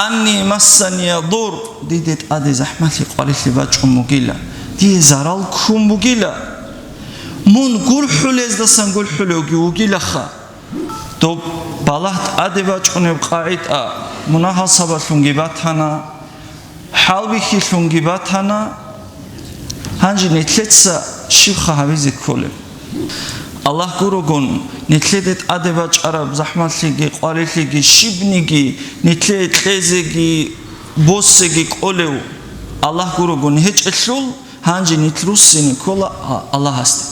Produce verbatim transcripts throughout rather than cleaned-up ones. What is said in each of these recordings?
«Анни массания дур», диде тӀаде захӀмалъи къварилъи бачӀун бугила, дие зарал ккун бугила, мун гурхӀулездасан гурхӀулевги вугилаха. Доб балагь тӀаде бачӀунеб къагӀида мунагьал сабаблъунги батана, хӀалбихьилъунги батана, гьанже нилъеца щибха гьабизе кколеб? Аллагь гурогун, нилъеде тӀаде бачӀараб захӀмалъиги къварилъиги щибниги нилъее кьезеги босеги кӀолев Аллагь гурогун гьечӀелъул, гьанже нилъ руссине ккола Аллагьасде.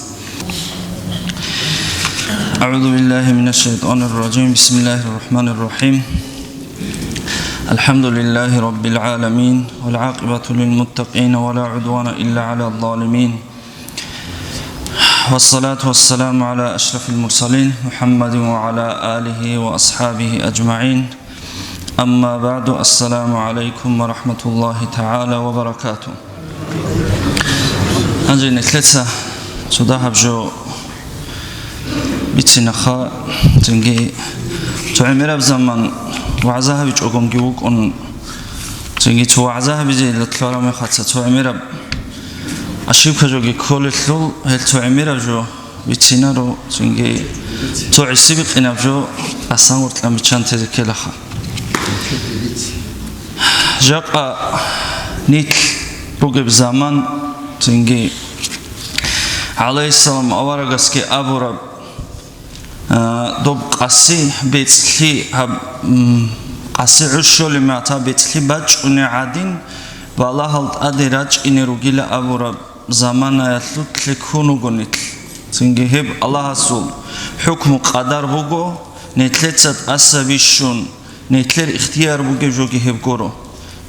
أعوذ بالله من الشيطان الرجيم. بسم الله الرحمن الرحيم. الحمد لله رب العالمين، والعاقبة للمتقين، ولا عدوان إلا على الظالمين. والصلاة والسلام على أشرف المرسلين محمد وعلى آله وأصحابه أجمعين. أما بعد، السلام عليكم ورحمة الله تعالى وبركاته. Гьанже нилъеца цо дагьаб жо бицинаха, цинги цо гӀемераб заман вагӀза гьабичӀогонги вукӀун, цинги цо вагӀза гьабизе лъалараб мехаца цо гӀемераб ошибка жоги кколелъул, гьел цо гӀемераб жо бицинаро, цинги цо гӀиси бикъинаб жо асан гъоркьан биччан тезе ккелаха. Жакъа нилъ ругеб заман, цинги гӀалайгьиссалам аварагасги абураб, а, доб къаси бецӀлъи гьаб-, м, къаси гӀур щолеб мехалъ бецӀлъи бачӀунеб гӀадин, балагьал тӀаде рачӀине ругила абураб заманаялъулъ ккун вуго нилъ. Цинги гьеб Аллагьасул хӀукму-къадар буго, нилъеца тӀаса бищун, нилъер ихтияр бугеб жоги гьеб гуро.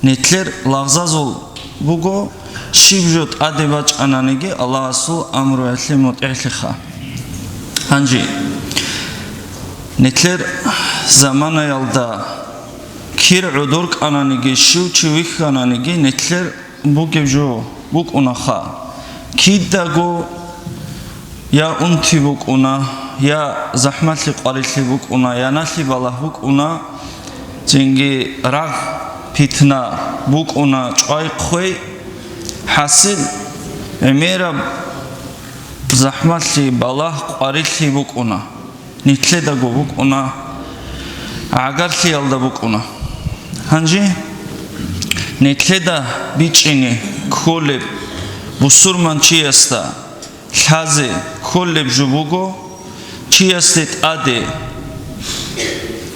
Нилъер лагъзазул буго, щиб жо тӀаде бачӀананиги Аллагьасул амруялъе мутӀигӀлъиха. Гьанже нилъер заманаялда кир гӀодор кӀананиги, щив чи вихьананиги, нилъер бугеб жо букӀунаха. Кидаго я унти букӀуна, я захӀмалъи къварилъи букӀуна, я налъи балагь букӀуна, цинги рагъ, питна букӀуна, чӀвай-хъвей, хӀасил, гӀемераб захӀмалъи балагь къварилъи букӀуна. Нилъедаго букӀуна, гӀагарлъиялда букӀуна. Гьанже нилъеда бичӀчӀине кколеб, бусурманчиясда лъазе кколеб жо буго, чиясде тӀаде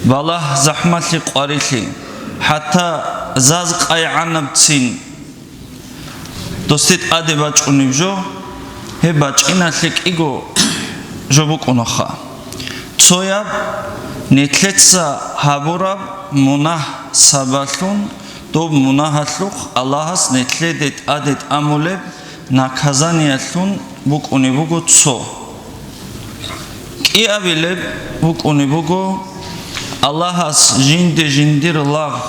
балагь, захӀмалъи къварилъи, хӀатта заз къайгӀанабцин досде тӀаде бачӀунеб жо, гьеб бачӀиналъе кӀиго жо букӀунаха. Цояб, нилъеца гьабураб мунагь сабаблъун, доб мунагьалъухъ Аллагьас нилъеде тӀаде тӀамулеб наказаниялъун букӀунеб буго цо. КӀиабилеб букӀунеб буго, Аллагьас жинде жиндир лагъ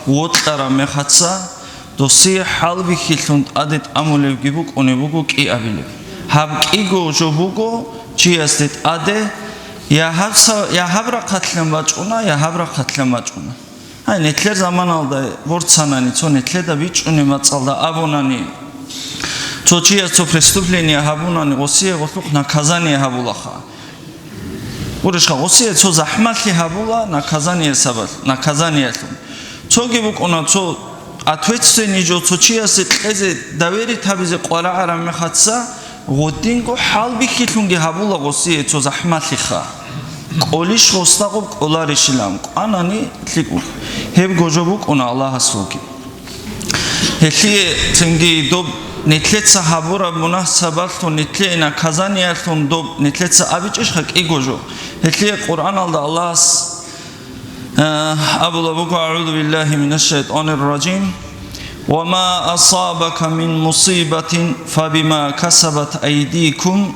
вокьараб мехаца, досие хӀалбихьилъун тӀаде тӀамулебги букӀунеб буго кӀиабилеб. Гьаб кӀиго жо буго чиясде тӀаде, я гьаб са-, я гьаб рахъалъан бачӀуна, я гьаб рахъалъан бачӀуна. Гьай, нилъер заманалда борцанани, цо нилъеда бичӀчӀунеб мацӀалда абунани, цо чияс цо преступление гьабунани, гъосие гъолъухъ наказание гьабулаха. Гурищха, гъосие цо захӀмалъи гьабула наказание сабал-, наказаниялъун. Цоги букӀуна, цо ответственный жо цо чиясе кьезе, доверить гьабизе къварагӀараб мехаца, гъодинго хӀалбихьилъунги гьабула гъосие цо захӀмалъиха. КӀолищ гъосдагъуб кӀоларищилан, кӀванани лъикӀ. Гьебго жо букӀуна Аллагьасулги. Гьелъие цинги доб нилъеца гьабураб мунагь сабаблъун нилъее наказаниялъун доб нилъеца абичӀищха кӀиго жо? Гьелъие Къуръаналда Аллагьас, а, абула буго: «أعوذ بالله من الشيطان الرجيم. وما أصابك من مصيبة فبما كسبت أيديكم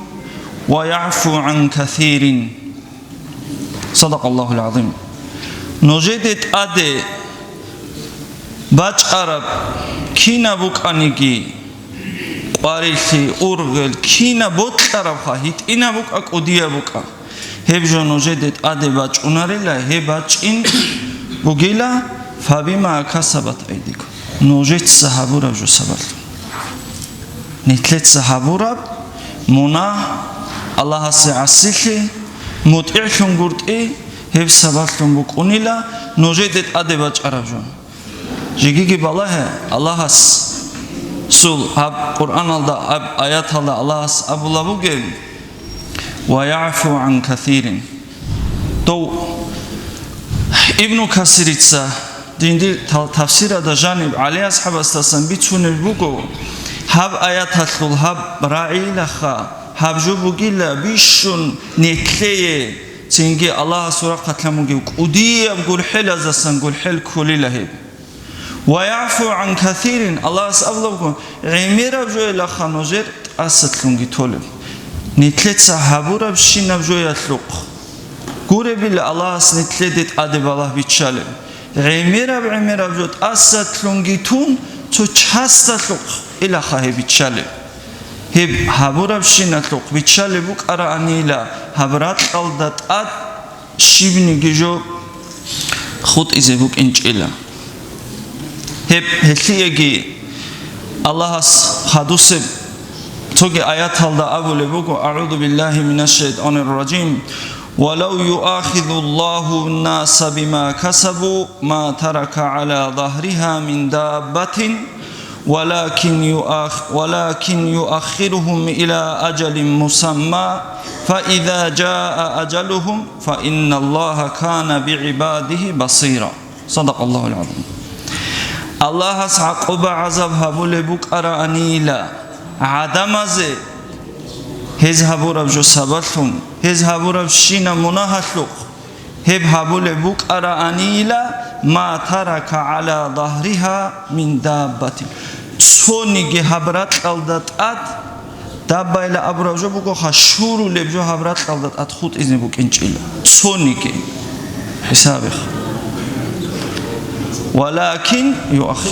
ويعفو عن كثير». صدق الله العظيم. Нужеде тӀаде бачӀараб кинаб букӀаниги, къварилъи, ургъел, кинаб бокьарабха, гьитӀинаб букӀа, кӀудияб букӀа, гьеб жо нужеде тӀаде бачӀунарила, гьеб бачӀин бугила, Фабима касабат айдикум. Нужеца гьабураб жо сабаблъун. Нилъеца гьабураб мунагь, Аллагьасе гӀасилъи, мутӀигӀлъун гуртӀи, гьеб сабаблъун букӀунила нужеде тӀаде бачӀараб жо. Жегиги балагье, Аллагьасул гьаб Къуръаналда, гьаб аяталда Аллагьас абулаб бугеб: «Ва яъфу гӀан касирин». Дов Ибну Касирица жиндир та-, тафсирада жаниб ГӀали асхӀабасдасан бицунеб буго, гьаб аяталъул гьаб рагӀилаха, гьаб жо бугила бищун нилъее, цинги Аллагьасул рахъалъан бугеб кӀудияб гурхӀелаздасан гурхӀел кколила гьеб. «Ва яъфу гӀан касирин», Аллагьас абулабго, гӀемераб жоялаха нужер тӀасалъунги толеб. Нилъеца гьабурабщинаб жоялъухъ гуребила Аллагьас нилъеде тӀаде балагь биччалеб. ГӀемераб-гӀемераб жо тӀасалъунги тун, цо часталъухъ илаха гьеб биччалеб. Гьеб гьабурабщиналъухъ биччалеб букӀараанила гьаб ракьалда тӀад щибниги жо хутӀизе букӀинчӀила. Гьеб гьелъиеги Аллагьас хадусеб цоги аяталда абулеб буго: «АгӀузу биллагьи минаш шайтӀанир ражим. Ва лав юахизуллагьу ннаса бима касабу ма тарака гӀала загьригьа мин даббатин». «Валакин юах-, валакин юаххиругьум иля ажалин мусамма, фаиза жаа ажалугьум, фаинналлагьа кана бигӀибадигьи басира». Садакъаллагьул гӀазим. Аллагьас гӀакъуба-гӀазаб гьабулеб букӀараанила гӀадамазе, гьез гьабураб жо сабаблъун, гьез гьабурабщинаб мунагьалъухъ, гьеб гьабулеб букӀараанила, ма тарака гӀала загьригьа мин даббатин. Цониги гьаб ракьалда тӀад, даббайила абураб жо бугоха, щурулеб жо гьаб ракьалда тӀад хутӀизе букӀинчӀила. Цониги. ХӀисабихъ. Валакин юаххир.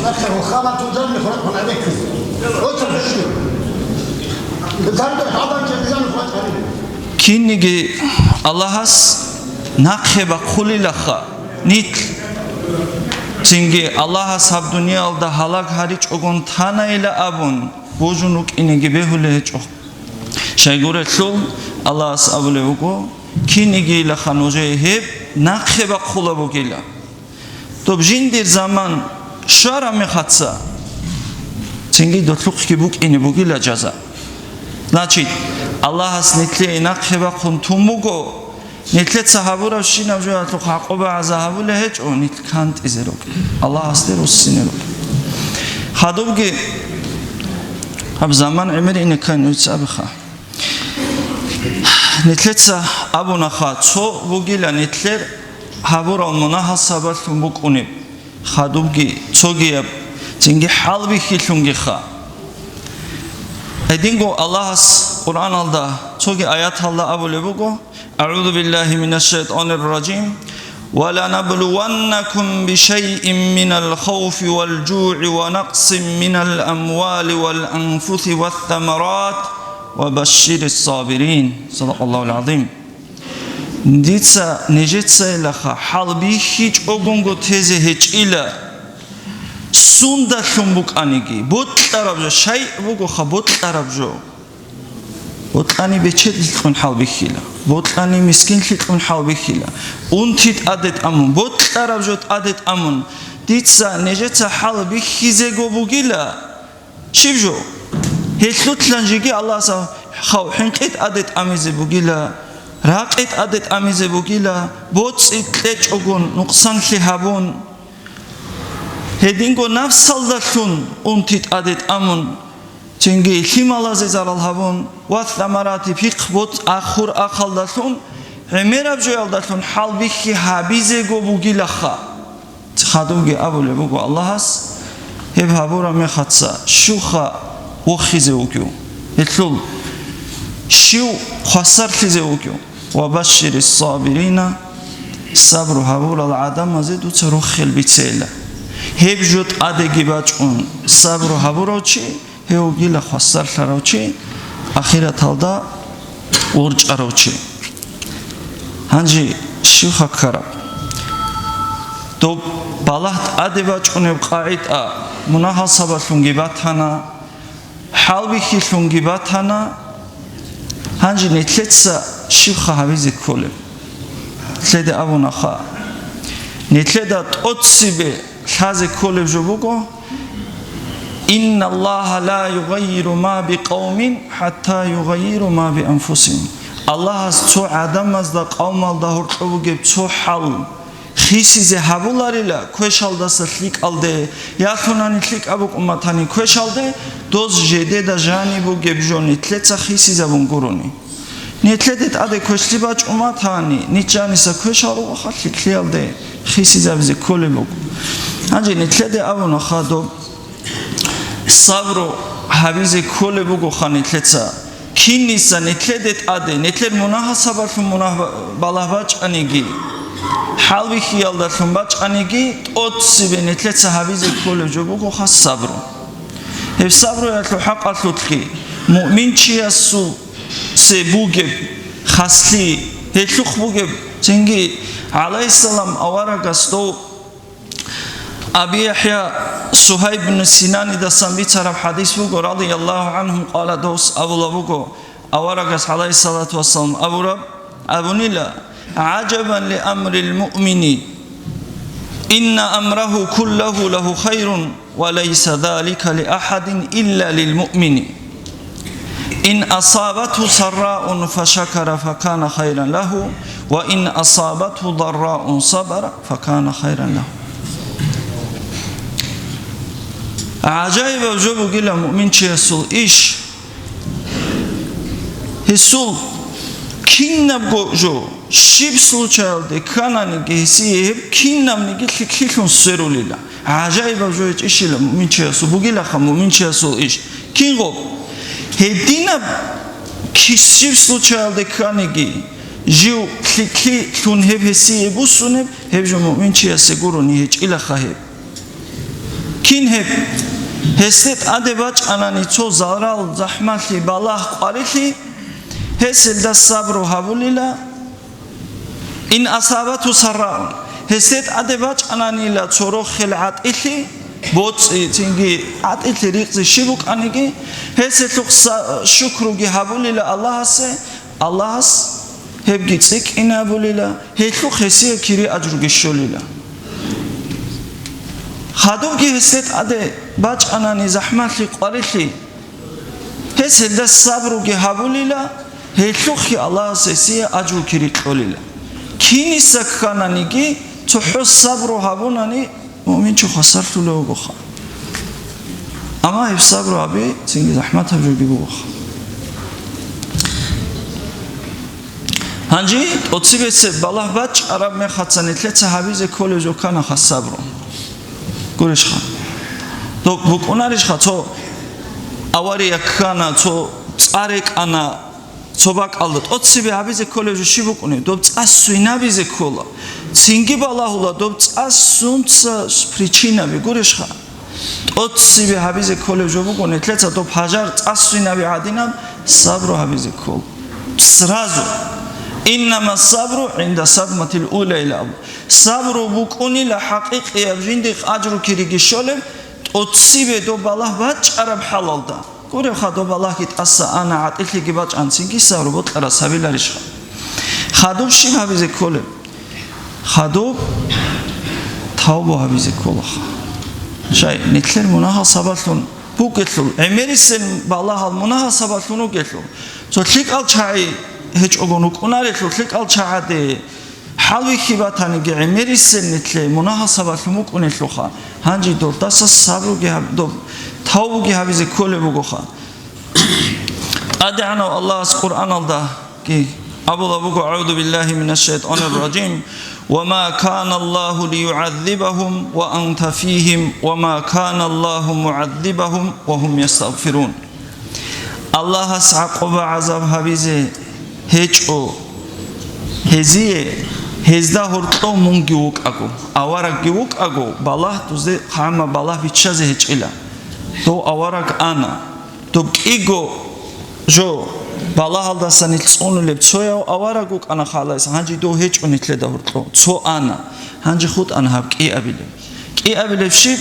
Кинниги Аллагьас нахъе бахъулилаха нилъ, цинги Аллагьас гьаб дуниялда гьалаг гьаричӀогун танайила абун божун рукӀинеги бегьулеб гьечӀо. Щайгурелъул Аллагьас абулеб буго, кинигийилаха нужее гьеб нахъе бахъула бугила. Доб жиндир заман щвараб мехаца, цинги долъухъги букӀине бугила жаза. Значит, Аллагьас нилъее нахъе бахъун тун буго, нилъеца гьабурабщинаб жоялъухъ гӀакъуба-гӀазаб гьабулеб гьечӀо, нилъ кантӀизе рукӀин, Аллагьасде руссине рукӀин. Хадубги гьаб заман гӀемер ине ккани нуца абиха. Нилъеца абунаха, цо бугила нилъер гьабурал мунагьал сабаблъун букӀунеб, хадубги цогияб, цинги хӀалбихьилъунгиха. Гьединго Аллагьас Къуръаналда цоги аяталда абулеб буго: «АгӀузу биллагьи минаш шайтӀанир ражим. Ва ланаблуваннакум бишайин минал хавфи вал жугӀи ва накъсин минал амвали вал анфуси вас самарат ва башширис сабирин». Садакъаллагьул гӀазим. Дица нижецайилаха хӀалбихьичӀогунго тезе гьечӀила, сундалъун букӀаниги, бокьараб жо, шайъ бугоха, бокьараб жо. Бокьани бечелъи кьун хӀалбихьила, бокьани мискинлъи кьун хӀалбихьила, унти тӀаде тӀамун, бокьараб жо тӀаде тӀамун, дица нижеца хӀалбихьизего бугила. Щиб жо? Гьелъулъан жеги Аллагьас хав хӀинкъи тӀаде тӀамизе бугила, ракъи тӀаде тӀамизе бугила, боцӀи кьечӀогун, нукъсанлъи гьабун, гьединго нафсалдалъун унти тӀаде тӀамун, цинги лъималазе зарал гьабун, ва самарати пихъ боцӀ ахур ахалдалъун, гӀемераб жоялдалъун хӀалбихьи гьабизего бугилаха. Хадубги абулеб буго Аллагьас, гьеб гьабураб мехаца щивха вохизе вугев, гьелъул щив хвасарлъизе вугев? «Ва башширис сабирина», сабру гьабурал гӀадамазе дуца рохел бицейила. Гьеб жо тӀадеги бачӀун сабру гьабурав чи, гьев вугила хвасарлъарав чи, ахираталда ворчӀарав чи. Гьанже щивха ккараб? Доб Балагь тӀаде бачӀунеб къагӀида мунагьал сабаблъунги батана, хӀалбихьилъунги батана. Гьанже нилъеца щибха гьабизе кколеб? Нилъеда абунаха, нилъеда тӀоцебе лъазе кколеб жо буго: «Инналлагьа ла югъаййиру ма бикъавмин хӀатта югъаййиру ма бианфусигьим». Аллагьас цо гӀадамазда, къавмалда гьоркьоб бугеб цо хӀал хисизе гьабуларила квешалдаса лъикӀалде, ялъунани лъикӀаб букӀун батани квешалде, доз жидеда жаниб бугеб жо нилъеца хисизабун гурони. Нилъеде тӀаде квешлъи бачӀун батани, ниж жаниса квешал ругоха, лъикӀлъиялде хисизабизе кколеб буго. Гьанже нилъеде абунаха доб сабру гьабизе кколеб бугоха нилъеца. Кинниса нилъеде тӀаде, нилъер мунагьал сабаблъун мунагь ба-, балагь бачӀаниги, хӀалбихьиялдалъун бачӀаниги, тӀоцебе нилъеца гьабизе кколеб жо бугоха сабру. Гьеб сабруялъул хӀакъалъулъги муъминчиясул се бугеб хаслъи, гьелъухъ бугеб, цинги гӀалайгьиссалам аварагас дов Аби ЯхӀя Сугьайб ибн Синанидасан бицараб хӀадис буго, радияллагьу гӀангьум, къала, дос абула буго, аварагас, гӀалайгьиссалату вассалам, абураб, абунила: «ГӀажабан ли амрил муъмини, инна амрагьу куллагьу лагьу хайрун, ва лайса залика ли ахӀадин илла лил муъмини». Ин асабатгьу сарраун фашакара факана хайран лагьу, ва ин асабатгьу дарраун сабара факана хайран лагьу. ГӀажаибаб жо бугила муъминчиясул иш. Гьесул кинабго жо, щиб случаялде ккананиги, гьесие гьеб кинабниги лъикӀлъилъун сверулила. ГӀажаибаб жо гьечӀищила муъминчиясул, бугилаха муъминчиясул иш. Кинго? Гьединаб кис-, щиб случаялде кканиги, жив лъикӀлъи лъун гьеб гьесие буссунеб, гьеб жо муъминчиясе гурони гьечӀилаха гьеб. Кин гьеб? Гьесде тӀаде бачӀанани цо зарал, захӀмалъи, балагь, къварилъи, гьес гьелда сабру гьабулила, Ин асабату сарраун, гьесде тӀаде бачӀананила цо рохел гӀатӀилъи, боцӀи, цинги гӀатӀилъи рикъзи щиб букӀаниги, гьес гьелъухъ са-, шукруги гьабулила Аллагьасе, Аллагьас гьебги цӀикӀкӀинабулила, гьелъухъ гьесие кири-ажруги щолила. Хадубги гьесде тӀаде бачӀанани захӀмалъи, къварилъи, гьес гьелда сабруги гьабулила, гьелъухъги Аллагьас гьесие ажру кири кьолила. Киниса ккананиги, цохӀо сабру гьабунани, муъминчи хвасарлъулев вугоха. Амма гьеб сабру гьаби цинги захӀматаб жоги бугоха. Гьанже тӀоцебесеб балагь бачӀараб мехаца нилъеца гьабизе кколеб жо кканаха сабру. Гурищха? Доб букӀунарищха, цо авария ккана, цо цӀа рекӀана, цо бакӀалда тӀоцебе гьабизе кколеб жо щиб букӀунеб? Доб цӀа свинабизе ккола. Цинги балагьула, доб цӀа сунца причинаби, гурищха? ТӀоцебе гьабизе кколеб жо буго, нилъеца доб гьажар цӀа свинаби гӀадинаб сабру гьабизе ккол. Сразу. Иннама сабру гӀинда садматил ула, ила абу. Сабру букӀунила хӀакъикъияб жиндихъ ажру кириги щолеб, тӀоцебе доб балагь бачӀараб хӀалалда. Гуреб, хадуб балагьги тӀаса ана, гӀатӀилъиги бачӀанцинги сабру бокьарас гьабиларищха? Хадуб щиб гьабизе кколеб? Хадуб тавбу гьабизе кколаха. Щай, нилъер мунагьал сабаблъун бугелъул, гӀемерисел балагьал мунагьал сабаблъун вугелъул, цо лъикӀал чагӀи гьечӀогун рукӀунарелъул, лъикӀал чагӀаде хӀалвихьи батаниги, гӀемерисел нилъе мунагьал сабаблъун букӀунелъулха, гьанже долдаса сабруги гьаб-, доб-, тавбуги гьабизе кколеб бугоха. ТӀадегӀанав Аллагьас Къуръаналдаги абула буго: «АгӀузу биллагьи минаш шайтӀанир ражим. Ва ма кана Аллагьу лиюгӀаззибагьум ва анта фигьим, ва ма кана Аллагьу мугӀаззибагьум ва гьум ястагъфирун». Аллагьас гӀакъуба-гӀазаб гьабизе гьечӀо гьезие, гьезда гьоркьов мунги вукӀаго, аварагги вукӀаго, балагь дузде хъама балагь биччазе гьечӀила. Дов авараг ана, доб кӀиго жо балагьалдаса нилъ цӀунулеб цояв авараг вукӀана халайс, гьанже дов гьечӀо нилъеда гьоркьов, цо ана, гьанже хутӀана гьаб кӀиабилеб. абилеб щиб?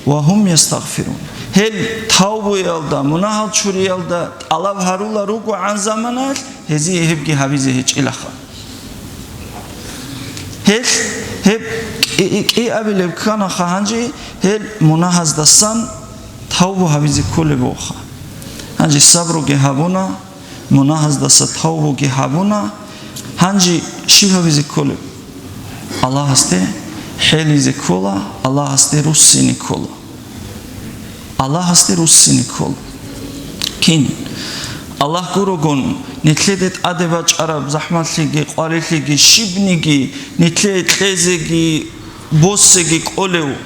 «Ва гьум ястагъфирун». Гьел тавбуялда, мунагьал чуриялда тӀалаб гьарула ругогӀан заманаялъ, гьезие гьебги гьабизе гьечӀилаха. Гьел, гьеб кӀи-, кӀиабилеб кканаха гьанже, гьел мунагьаздасан тавбу гьабизе кколеб бугоха. Гьанже сабруги гьабуна, мунагьаздаса тавбуги гьабуна, гьанже щиб гьабизе кколеб? Аллагьасде хӀелизе ккола, Аллагьасде руссине ккола. Аллагьасде руссине ккола. Кин? Аллагь гурогун, нилъеде тӀаде бачӀараб захӀмалъиги, къварилъиги, щибниги, нилъее кьезеги, босеги кӀолев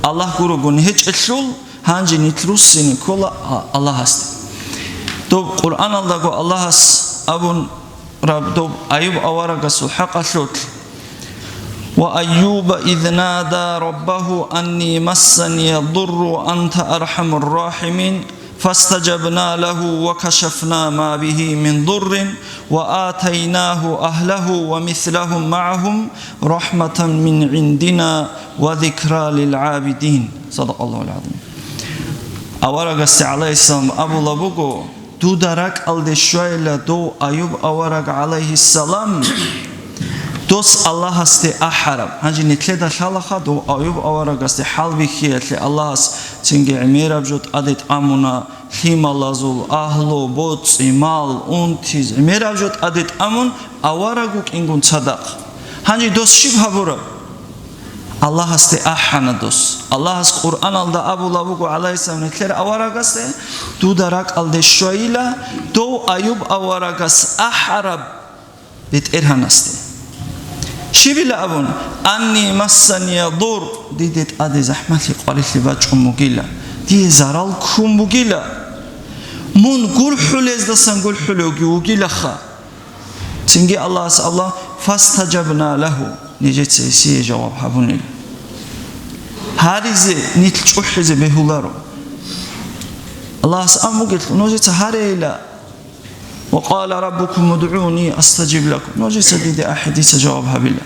Аллагь гурогун гьечӀелъул, гьанже нилъ руссине ккола А-, Аллагьасде. Доб Къуръаналдаго Аллагьас абун раб доб Аюб аварагасул хӀакъалъулъ: «Ва Аюба из нада раббагьу анни массания дурру ва анта архамур рахимин, фастаджабна лагьу ва кашафна ма бигьи мин дуррин, ва атайнагьу агьлагьу ва мислагьум магӀагьум рахӀматан мин гӀиндина ва зикра лил гӀабидин». Садакъаллагьул гӀазим. Аварагасде гӀалайгьиссалам абула буго: «Дуда ракӀалде щвайила дов Аюб авараг гӀалайгьиссалам, дос Аллагьасде ахӀараб». Гьанже нилъеда лъалаха дов Аюб аварагасде хӀалбихьиялъе Аллагьас цинги гӀемераб жо тӀаде тӀамуна, лъималазул, агьлу, боцӀи, мал, унтиз, гӀемераб жо тӀаде тӀамун, авараг вукӀингун цадахъ. Гьанже дос щиб гьабураб? Аллагьасде ахӀана дос. Аллагьас Къуръаналда абула буго гӀалайгьиссалам нилъер аварагасде: «Дуда ракӀалде щвайила дов Аюб аварагас ахӀараб БетӀергьанасде». Щибила абун? «Анни массания дур», диде тӀаде захӀмалъи къварилъи бачӀун бугила, дие зарал ккун бугила, мун гурхӀулездасан гурхӀулевги вугилаха. Цинги Аллагьас абула: «Фастаджабна лагьу», нижеца гьесие жаваб гьабунила. Гьаризе нилъ чӀухӀизе бегьуларо. Аллагьас абугелъул, нужеца гьарейила. «Ва къала раббукум удгӀуни астаджиб лакум». Нужеца диде ахӀе, дица жаваб гьабила.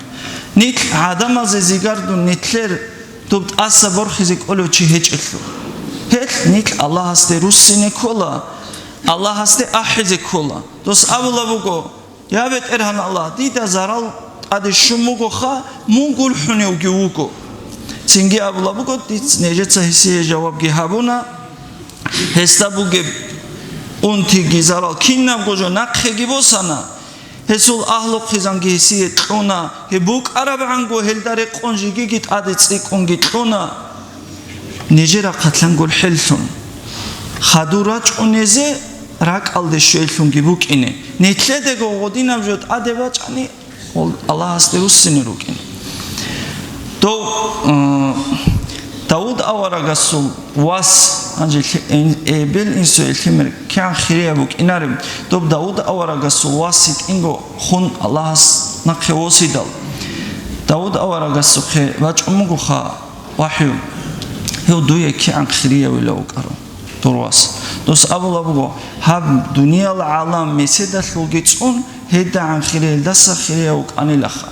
Нилъ гӀадамазе зигардун нилъер доб тӀаса борхизе кӀолев чи гьечӀелъул. Гьелъ нилъ Аллагьасде руссине ккола, Аллагьасде ахӀизе ккола. Дос абула буго: «Я БетӀергьан Аллагь, дида зарал тӀаде щун бугоха, мун гурхӀуневги вуго». Цинги абула буго: «Диц нижеца гьесие жавабги гьабуна, гьесда бугеб унтиги зарал кинабго жо нахъеги босана, гьесул агьлу-хъизанги гьесие кьуна, гьеб букӀарабгӀанго гьелда рекъон жигиги тӀаде цӀикӀкӀунги кьуна». Нижер рахъалъан гурхӀеллъун, хадур рачӀунезе ракӀалде щвейлъунги букӀине. Нилъедего гъодинаб жо тӀаде бачӀани, гъол Аллагьасде руссине рукӀине. Дов, э, Давуд аварагасул вас, гьанже лъи-, ин-, эбел инсуе лъимер кигӀан хирияб букӀинареб, доб Давуд аварагасул вас гьитӀинго хун Аллагьас нахъе восидал, Давуд аварагасухъе бачӀун бугоха вахӀю: «Гьев дуе кигӀан хириявила вукӀаро, дур вас». Дос абула буго: «Гьаб дуниял гӀалам меседалъулги цӀун, гьедагӀан хириялдаса хирияв вукӀанилаха».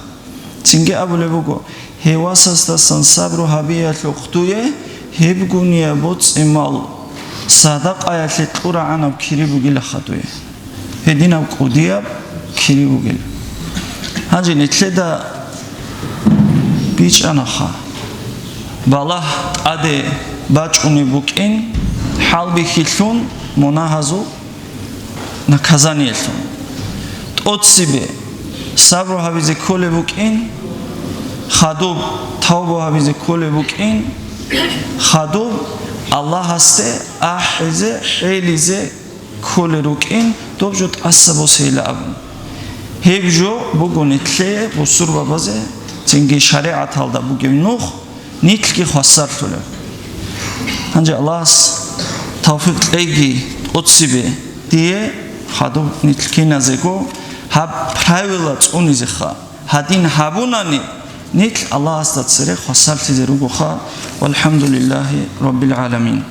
Цинги абулеб буго: «Гьев васасдасан сабру гьабиялъухъ дуе гьебгунияв боцӀи-мал садакъаялъе кьурагӀанаб кири бугилаха дуе». Гьединаб кӀудияб кири бугила. Гьанже нилъеда бичӀчӀанаха, балагь тӀаде бачӀунеб букӀин, хӀалбихьилъун мунагьазул наказаниялъун. ТӀоцебе сабру гьабизе кколеб букӀин, хадуб тавба гьабизе кколеб букӀин, хадуб Аллагьасде ахӀизе, хӀелизе кколел рукӀин, доб жо тӀаса босейила абун. Гьеб жо буго нилъее, бусурбабазе, цинги шаригӀаталда бугеб нух, нилъги хвасарлъулеб. Гьанже Аллагьас тавфикъ кьеги, тӀоцебе дие хадуб нилъ киназего гьаб правила цӀунизеха. Гьадин гьабунани, нилъ Аллагьасда цере хвасарлъизе ругоха. ВалхӀамдулиллагьи раббил гӀаламин.